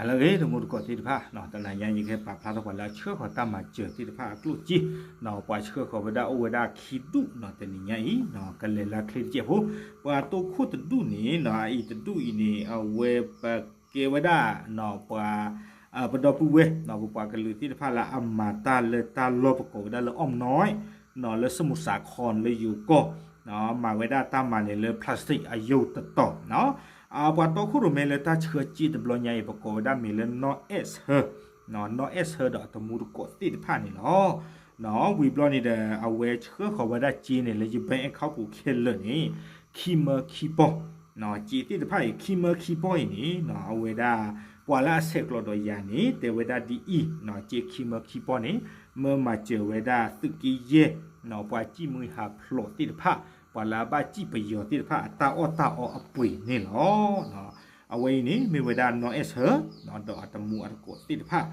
လၢအဂ့ၤ တမူတကိးသ့ၣ်တဖၣ်, တနၤညါယကဟဲပာ်ဖျါထီၣ်ပှၤလၢအဆှၢဃီၤတၢ်မၤစၢၤသ့ၣ်တဖၣ်အကျိၣ်စ့, ပှၤဆှၢဃီၤဝဲဒၣ်အိၣ်ဝဲဒၣ်ခံဒူၣ်နီၤ တနံၤညါအံၤ, ကလဲၤလၢချ့တစဲးဖိ, ပှၤတိခိၣ်တဒူၣ်န့ၣ် အအံၤတဒူၣ်အံၤန့ၣ် အဝဲပကဲဝဲဒၣ် ပှၤ ပဒီပုၢ်ဝဲၢ် ပပှၤကလုာ်သ့ၣ်တဖၣ်လၢအမၤတၢ်လၢတၢ်လီၢ်ပကိးဝဲဒၣ်လၢ အီၣ်မနီၣ် လၢစမူးစးခီၣ်လၢယိၤကီၢ်, မၤဝဲဒၣ်တၢ်မၤန့ၣ်လၢ plastic အယိာ်တတီၤ, ပှၤတီခိၣ်ရိၣ်မဲလၢတၢ်ဆှၢစ့တဘျီညါအံၤ ပကိးဝဲဒၣ်မ့ၢ်လၢ နီၢ်အဲၣ်ဆၢ, နီၢ်အဲၣ်ဆၢဒီးအတမူတကိးသ့ၣ်တဖၣ်န့ၣ်လီၤ. ဝံၤဘျီန့ၣ်ဒီး အဝဲဆှၢဃီၤဝဲဒၣ်စ့န့ၣ် လၢယ bank account ပူၤခဲလၢာ်န့ၣ် ခံမၢခံပီၢ်, စ့သ့ၣ်တဖၣ်အံၤ ခံမၢခံပီၢ်အံၤန့ၣ် အဝဲဒၣ် ပှၤလၢအဆဲးကျိးဒီးယၤန့ၣ် တဲဝဲဒၣ်ဒ်အံၤ, စ့ခံမၢခံပီၢ်န့ၣ် မၢမၤစၢၤဝဲဒၣ်သုးက့ယဲၢ် ပှၤစံၣ်မှံဟးဖျိးသ့ၣ်တဖၣ်, ပှၤလၢအဘၣ်စံၣ်ပယီၤသ့ၣ်တဖၣ် အတၢ်အီၣ်တၢ်အီအပှ့ၤန့ၣ်လီၤ. အဝဲအံၤန့ၣ် မ့ၢ်ဝဲဒၣ်နီၢ်အဲၣ်ဆၢ ဒီးအတမူအတကိးသ့ၣ်တဖၣ်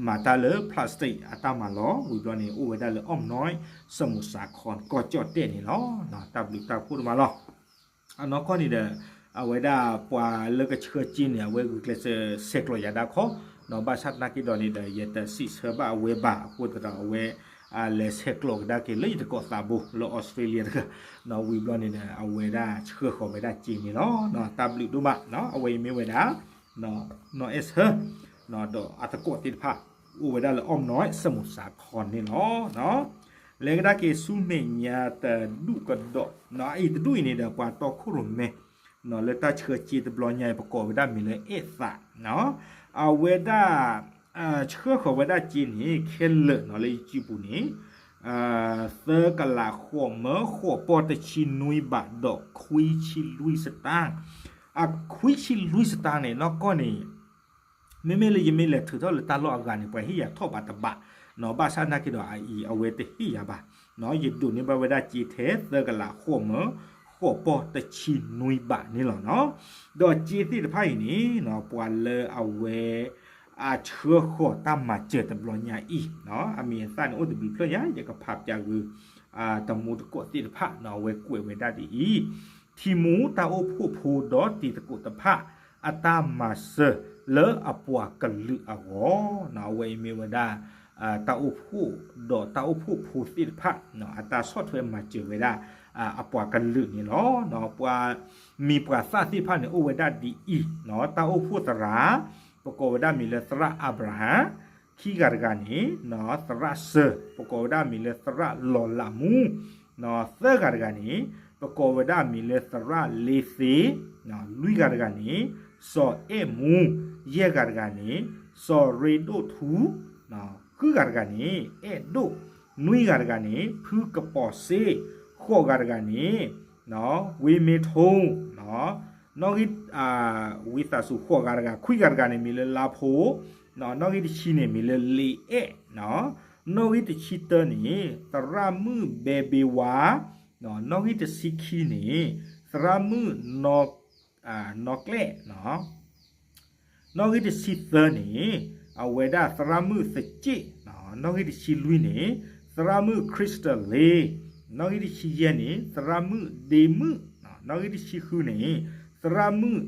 မၤတၢ်လၢ plastic အတၢ်မၤလီၤ. ဝံၤဘျီန့ၣ် အိၣ်ဝဲဒၣ်လၢ အီၣ်မနီၣ် စမူးစးခီၣ် ကီၢ်ကၠီၣ်တဲၣ်န့ၣ်လီၤ. တၢ်ဘျုးတၢ်ဖှိၣ်ဒိၣ်မးလီၤ. အနီၢ်ကီၢ်န့ၣ်ဒီး အဝဲဒၣ်ပှၤလၢကဆှၢစ့န့ၣ် အဝဲဂုာ်ကျဲးစၢးဆဲးကျိးယၤဒၣ်ခီ, ဘၣ်ဆၣ်သနာ်က့ဒီးန့ၣ်ဒီး ယတစံးဆၢဘၣ်အဝဲဘၣ်အဃိသတးဒီး အဝဲ လဲၤဆဲးကျိးကဒါက့ၤလၢယတကိးသးဘိလၢ Australia တဂၤ, ဝံၤဘျီန့ၣ်ဒီး အဝဲဒၣ်ဆှၢဃီၤဝဲဒၣ်စ့န့ၣ်လီၤ. တၢ်ဘျုးဒိၣ်မး, အဝဲအံၤမ့ၢ်ဝဲဒၣ် နီၢ်အဲၣ်ဆၢ ဒီးအတကိးသ့ၣ်တဖၣ် အိၣ်ဝဲဒၣ်လၢ အီၣ်မနီၣ် စမူးစးခီၣ်န့ၣ်လီၤ. လဲၤကဒါက့ၤဆူမဲာ်ညါတဒူၣ်ကဒီး, အအံၤတဒူၣ်အံၤန့ၣ်ဒီး ပှၤတီခိၣ်ရိၣ်မဲ လၢတၢ်ဆှၢစ့တဘျီညါအံၤ ပကိးဝဲဒၣ်မ့ၢ်လၢ အဲၣ်သး, အဝဲဒၣ် ဆှၢဃီၤဝဲဒၣ်စ့န့ၣ် ခဲလၢာ်နီၤလၢယစုပူၤန့ၣ် သၢကလးဃိးမၢဃိးပီၢ်တဆံနွံဘးဒီးခွံဆံလွံၢ်စတၢၣ်, အခွံဆံလွံၢ်စတၢၣ်န့ၣ် နီၢ်ကီၢ်န့ၣ် မ့မ့ၢ်လၢယမ့ၢ်လဲၤထုးထီၣ်လၢတၢ်လီၢ်အဂၤန့ၣ် ပှၤဟ့ၣ်ယၤထီၣ်ဘးတဘး, ဘၣ်ဆၣ်သနာ်က့ဒီးအအံၤအဝဲတဟ့ၣ်ယၤဘၣ်, ယဒိးန့ၢ်ဘၣ်ဝဲဒၣ်စ့ထဲ သၢကလးဃိးမၢဃိးပီၢ်တဆံနွံဘးန့ၣ်လီၤ. ဒီးစ့သ့ၣ်တဖၣ်အံၤန့ၣ် ပှၤလၢအဝဲ အဆှၢဃီၤတၢ်မၤစၢၤတဘျီညါအံၤ, အမံၤအသၣ်န့ၣ် အိၣ်တဘျုးဖျၢၣ်ညါ ယကဖးပၠးဂုာ် တမူတကိးသ့ၣ်တဖၣ် အဝဲကွဲးဝဲဒၣ်ဒ်အံၤ, ထံမူတၢ်အိၣ်ဖှိၣ်ဖိဒီးတံၤသကိးတဖၣ် အတၢ်မၤစၢၤလၢအပှၤကလုာ်အဂီၢ်, အဝဲအံၤမ့ၢ်ဝဲဒၣ် တၢ်အိၣ်ဖှိၣ်ဒီးတၢ်အိၣ်ဖှိၣ်ဖိသ့ၣ်တဖၣ် အတၢ်ဆီၣ်ထွဲမၤစၢၤဝဲဒၣ် အပှၤကလုာ်န့ၣ်လီၤ. ပှၤမံၤပှၤသၣ်သ့ၣ်တဖၣ်န့ၣ် အိၣ်ဝဲဒၣ်ဒ်အံၤ, တၢ်အိၣ်ဖှိၣ်သရၣ် ပကိးဝဲဒၣ်မံၤလၢသရၣ်အၤဘြၤဟၣ်, ခံဂၤတဂၤန့ၣ် သရၣ်စၢၤ ပကိးဝဲဒၣ်မံၤလၢသရၣ်လီၤလးမူ, သၢဂၤတဂၤန့ၣ် ပကိးဝဲဒၣ်မံၤလၢသရၣ်လ့သ့, လွံၢ်ဂၤတဂၤန့ၣ် စီၤအဲၣ်မူ, ယဲၢ်ဂၤတဂၤန့ၣ် စီၤရ့ဒိၣ်ထူ, ဃုဂၤတဂၤန့ၣ် အဲၣ်ဒိၣ်, နွံဂၤတဂၤန့ၣ် ဖုကပီၤစ့, ဃိးဂၤတဂၤန့ၣ် ဝ့မ့ထိ, နီၣ်ဂံၢ် ဝံသးစူၤ ဃိးဂၤတဂၤ, ခွံဂၤတဂၤန့ၣ် မံၤလၢလါဖိ, နီၣ်ဂံၢ်တဆံန့ၣ် မံၤလၢလ့အဲၣ်, နီၣ်ဂံၢ်တဆံတၢန့ၣ် သရၣ်မုၣ်ဘဲဘ့ဝါ, နီၣ်ဂံၢ်တဆံခံန့ၣ် သရၣ်မုၣ် နီၣ်ကျဲၣ်, နီၣ်ဂံၢ်တဆံသၢန့ၣ် အဝဲဒၣ်သရၣ်မုၣ်သက့ၣ်, နီၣ်ဂံၢ်တဆံလွံၢ်န့ၣ် သရၣ်မုၣ်ခရံစတလ့, နီၣ်ဂံၢ်တဆံယဲၢ်န့ၣ် သရၣ်မုၣ်ဒ့မုၣ်, နီၣ်ဂံၢ်တဆံဃုန့ၣ် သရၣ်မုၣ်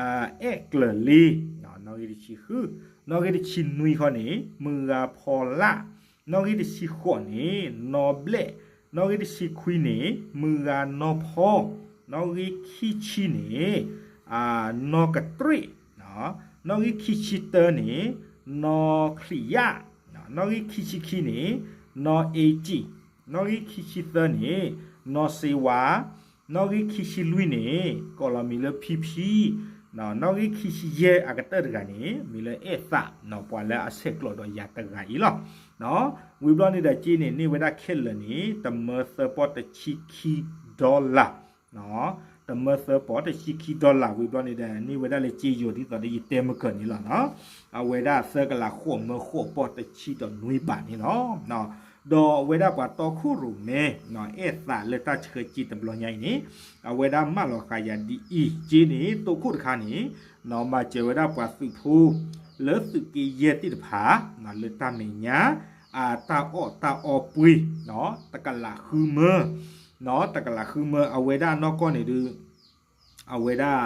အဲၣ်ကျၢၤလ့, နီၣ်ဂံၢ်တဆံဃု, နီၣ်ဂံၢ်တဆံနွံခီန့ၣ် မုၢ်ဂၤဖီလာ်, နီၣ်ဂံၢ်တဆံဃိးန့ၣ် နီၣ်ဘျဲၣ်, နီၣ်ဂံၢ်တဆံခွံန့ၣ် မုၢ်ဂၤနီၢ်ဖီ, နီၣ်ဂံၢ်ခံဆံန့ၣ် နီၢ်ကတြ့ၣ်, နီၣ်ဂံၢ်ခံဆံတၢန့ၣ် နီၢ်ချံးယၣ်, နီၣ်ဂံၢ်ခံဆံခံန့ၣ် နီၢ်အ့ကံၣ်, နီၣ်ဂံၢ်ခံဆံသၢန့ၣ် နီၢ်စ့ဝါ, နီၣ်ဂံၢ်ခံဆံလွံၢ်န့ၣ် ကိးလီၤမံၤလၢဖံဖံ, နီၣ်ဂံၢ်ခံဆံယဲၢ်အကတၢၢ်တဂၤန့ၣ် မံၤလၢအဲၣ်သး, ပှၤလၢအဆဲးကျိးဒီးယၤတဂၤအံၤလီၤ. ဝံၤဘျီန့ၣ်ဒီးစ့န့ၣ် န့ၢ်ဝဲဒၣ်ခဲလၢာ်န့ၣ် တမၢသၢပီၢ်တဆံခံ dollar, တမၢသၢပီၢ်တဆံခံ dollar ဝံၤဘျီန့ၣ်ဒီး န့ၢ်ဝဲဒၣ်လၢစ့ယိၤဒ်သိးဒီးယတဲမုၢ်ကၢၤန့ၣ်လီၤ. အဝဲဒၣ်သၢကလးဃိးမၢဃိးပီၢ်တဆံဒီးနွံဘးန့ၣ်လီၤ. ဒီးအဝဲဒၣ်ပှၤတီခိၣ်ရိၣ်မဲ အဲၣ်သးလၢတၢ်ဆှၢစ့တဘျီညါအံၤန့ၣ် အဝဲဒၣ်မၢလီၤဃာ်ယၤဒ်အံၤ, စ့န့ၣ် တိခိၣ်တခါန့ၣ် မၤစၢၤဝဲဒၣ်ပှၤသုးဖိ လၢသုးက့ယဲၢ်သ့ၣ်တဖၣ် လၢတၢ်မဲာ်ညါ အတၢ်အီၣ်တၢ်အီပှ့ၤ တကလးဃုမၢ, တကလးဃုမၢ အဝဲဒၣ်နီၢ်ကီၢ်န့ၣ်ဒုး အဝဲဒၣ်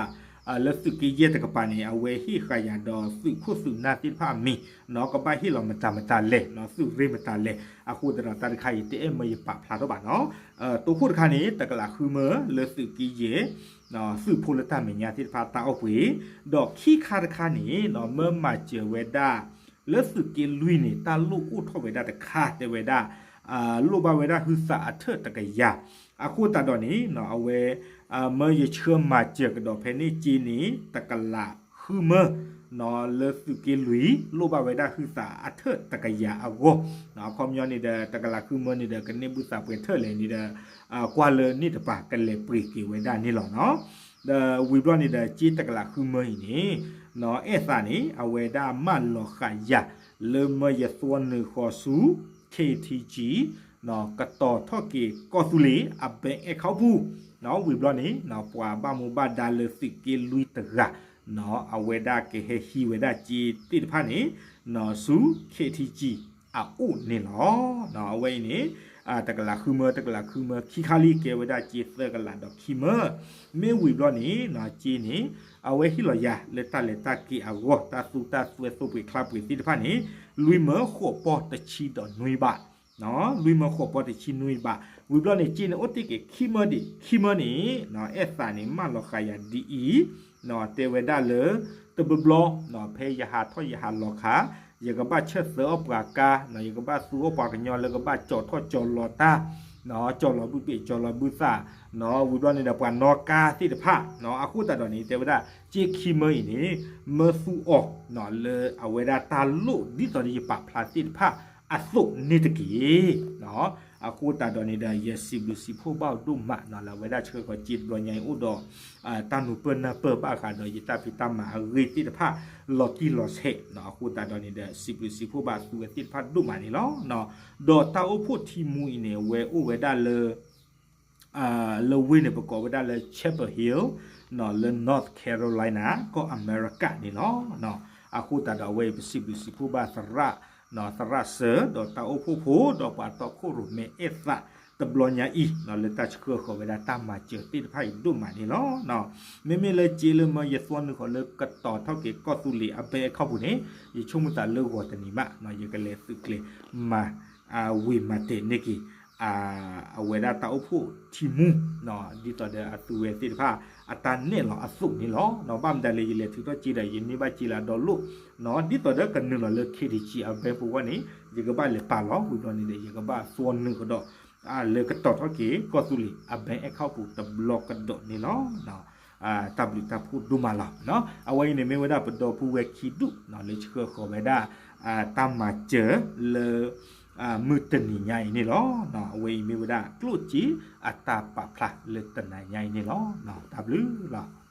လၢသုးက့ယဲၢ်တကပၤန့ၣ် အဝဲဟ့ၣ်ဃာ်ယၤဒီးသုးခိၣ်သုးနၢ်သ့ၣ်တဖၣ်အမံၤ နီၣ် ကဘၣ်ဟ့ၣ်လီၤမတၤမတၤလဲၣ် နီၣ် သုးရ့ၣ်မတၤလဲၣ်. အဃိသတးဒီးတၢ်တခါအံၤ တအဲၣ်မၢယပာ်ဖျါထီၣ်ဘၣ်နီၣ်. တိခိၣ်တခါန့ၣ် တကလးဃုမၢလၢသုးက့ယဲၢ် သုးဖိလၢတၢ်မဲာ်ညါသ့ၣ်တဖၣ်တၢ်အီၣ်ပှ့ၤ, ဒီးခံခါတခါန့ၣ် နီၣ် မၢမၤစၢၤဝဲဒၣ် လၢသုးက့လွံၢ်န့ၣ် တၢ်လိၣ်အိၣ်ထီၣ်ဝဲဒၣ်တခါ တဲဝဲဒၣ် လိၣ်ဘၣ်ဝဲဒၣ်ဟုသးအထၢၣ်တကယၤ. အဃိသတးဒီးန့ၣ် နီၣ် အဝဲ မၢယဆှၢမၤစၢၤကဒီးဖဲန့ၣ်က့န့ၣ် တကလးဃုမၢ နီၣ် လၢသုးက့လွံၢ် လိၣ်ဘၣ်ဝဲဒၣ်ဟုသးအထၢၣ်တကယၤအဂီၢ်. အခီပညီန့ၣ်ဒီး တကလးဃုမၢန့ၣ်ဒီး ကန့ၢ်ဘုသးပှဲၤထၢၣ်လဲၣ်န့ၣ်ဒီး ကွၢ်လၢန့ၣ်တပၤကလဲၤပှ့ၤက့ၤဝဲဒၣ်န့ၣ်လီၤနီၣ်. ဒီးဝံၤဘျီန့ၣ်ဒီး က့တကလးဃုမၢအံၤန့ၣ် နီၣ် အဲၣ်သးန့ၣ် အဝဲဒၣ်မၢလီၤဃာ်ယၤ လၢမၢယသွီနုာ်ဃီၤဆူ KTG နီၣ် ကတီၤထီၣ်က့ၤကီၢ်သူလ့ၤအ bank account ပူၤ နီၣ် ဝံၤဘျီန့ၣ် နီၣ် ပှၤဘၣ်မူဘၣ်ဒါလၢသုးက့လွံၢ်တဂၤ နီၣ် အဝဲဒၣ်ကဟဲဟံးဝဲဒၣ်က့သ့ၣ်တဖၣ်န့ၣ် နီၣ် ဆူ KTG အအိၣ်န့ၣ်လီၤ. နီၣ် အဝဲအံၤန့ၣ် တကလးဃုမၢ တကလးဃုမၢ ခံခါလံ ကဲဝဲဒၣ်က့သၢကလးဒီးခံမၢ. မ့ၢ်ဝံၤဘျီန့ၣ် နီၣ် က့န့ၣ် အဝဲဟ့ၣ်လီၤယၤလၢတၢ်လဲၤတၢ်က့ၤအဂီၢ် တၢ်သူတၢ်စွဲသိပှ့ၤချါပှ့ၤသ့ၣ်တဖၣ်န့ၣ် လွံၢ်မၢဃိးပီၢ်တဆံဒီးနွံဘး နီၣ် လွံၢ်မၢဃိးပီၢ်တဆံနွံဘး. ဝံၤဘျီန့ၣ် က့န့ၣ်အိၣ်တ့ၢ်က့ၤခံမၢဒံး ခံမၢန့ၣ် နီၣ် အဲၣ်သးန့ၣ် မၢလီၤဃာ်ယၤဒ်အံၤ နီၣ် တဲဝဲဒၣ်လၢ တဘျီဘျီ နီၣ် ဖဲယဟးထီၣ်ယဟးလီၤခါ ယကဘၣ်ဆၢၣ်သၢအီၣ်ပှၤကါ နီၣ် ယကဘၣ်သူအီၣ်ပှၤကညီလၢကဘၣ်ကၠီၤထီၣ်ကၠီၤလီၤတၢ် နီၣ် ကၠီၤလီၤဘုပ့ၤ ကၠီၤလီၤဘုသၣ် နီၣ် ဝံၤဘျီန့ၣ်ဒီးပှၤနီၣ်ကါသ့ၣ်တဖၣ် နီၣ် အဃိသတးဒီးန့ၣ် တဲဝဲဒၣ် က့ခံမၢအံၤန့ၣ် မၢသူအီၤ နီၣ် လၢအဝဲဒၣ်တၢ်လိၣ်ဒ်သိးဒီးယပာ်ဖျါသ့ၣ်တဖၣ်အသိးန့ၣ်တက့ၢ်. နီၣ် အဃိသတးဒီးန့ၣ်ဒီး ယစံးဘျုးစံးဖှိၣ်ဘၣ်အီၤဒိၣ်မး နီၣ် လၢအဝဲဒၣ်ဆှၢဃီၤက့တဘျီညါအံၤအိၣ်ဒီး တၢ်နူၤပၢၢ်နၢ်ပၢၢ်ဘၣ်ဃးဒီးယတၢ်ဖံးတၢ်မၤအဂ့ၢ်သ့ၣ်တဖၣ် လီၤတံၢ်လီၤဆဲး နီၣ် အဃိသတးဒီးန့ၣ်ဒီး စံးဘျုးစံးဖှိၣ်ဘၣ်သုဝဲသ့ၣ်တဖၣ်ဒိၣ်မးန့ၣ်လီၤ. ဒီးတၢ်အိၣ်ဖှိၣ်ထံမူအံၤန့ၣ် အဝဲအိၣ်ဝဲဒၣ်လၢ လၢဝ့ၢ်န့ၣ် ပကိးဝဲဒၣ်လၢ Chapel Hill နီၣ် လၢ North Carolina ကီၢ်အမဲရကၤန့ၣ်လီၤ. နီၣ် အဃိသတးဒီးအဝဲအံၤ ပစံးဘျုးစံးဖှိၣ်ဘၣ်သရၣ် နီၣ် သရၣ်စၢၤ ဒီးတၢ်အိၣ်ဖှိၣ်ဖိ ဒီးပှၤတီခိၣ်ရိၣ်မဲအဲၣ်သးတဘျီညါအံၤ နီၣ် လၢတၢ်ဆှၢဃီၤဝဲဒၣ်တၢ်မၤစၢၤသ့ၣ်တဖၣ်အံၤဒိၣ်မးန့ၣ်လီၤ. နီၣ် မ့မ့ၢ်လၢက့လၢမၢယသွီနုာ်ဃီၤလၢကတီၤထီၣ်က့ၤကီၢ်သူလ့ၤအ bank account ပူၤန့ၣ် ယဆိကမိၣ်သးလၢဂီၤတနံၤမး နီၣ် ယကလဲၤသုးကျဲၤမၤ ဝံၤမၤတဲာ်န့ၢ်က့ၤ အဝဲဒၣ်တၢ်အိၣ်ဖှိၣ်ထံမူ နီၣ် ဒ်သိးဒီးအသုဝဲသ့ၣ်တဖၣ် အတၢ်နဲၣ်လီၤအသိးန့ၣ်လီၤ. နီၣ် ဘၣ်မတၤလဲၣ် ယလဲၤထုးထီၣ်က့ဒီး ယန့ၢ်ဘၣ်က့လၢအဒီလိၣ် နီၣ် ဒ်သိးဒီးကနုာ်လီၤလၢ KTG အ bank ပူၤဝဲန့ၣ် ယကဘၣ်လဲၤပာ်လီၤ ဝံၤဘျီန့ၣ်ဒီး ယကဘၣ်သွီနုာ်ကဒီး လၢကတီၤထီၣ်က့ၤကီၢ်သူလ့ၤအ bank account ပူၤတဘျီကဒီးန့ၣ်လီၤ. တၢ်ဘျုးတၢ်ဖှိၣ်ဒိၣ်မးလီၤ. နီၣ် အဝဲအံၤန့ၣ်မ့ၢ်ဝဲဒၣ်ပဒီပုၢ်ဝဲၢ်ခံဒူၣ် နီၣ် လၢဆှၢဃီၤဝဲဒၣ် တၢ်မၤစၢၤလၢ မုၢ်တနံၤညါအံၤန့ၣ်လီၤ. နီၣ် အဝဲအံၤမ့ၢ်ဝဲဒၣ်ကျိၣ်စ့အတၢ်ပာ်ဖျါလၢတနၤညါအံၤန့ၣ်လီၤ. နီၣ် တၢ်ဘျုးလီၤ.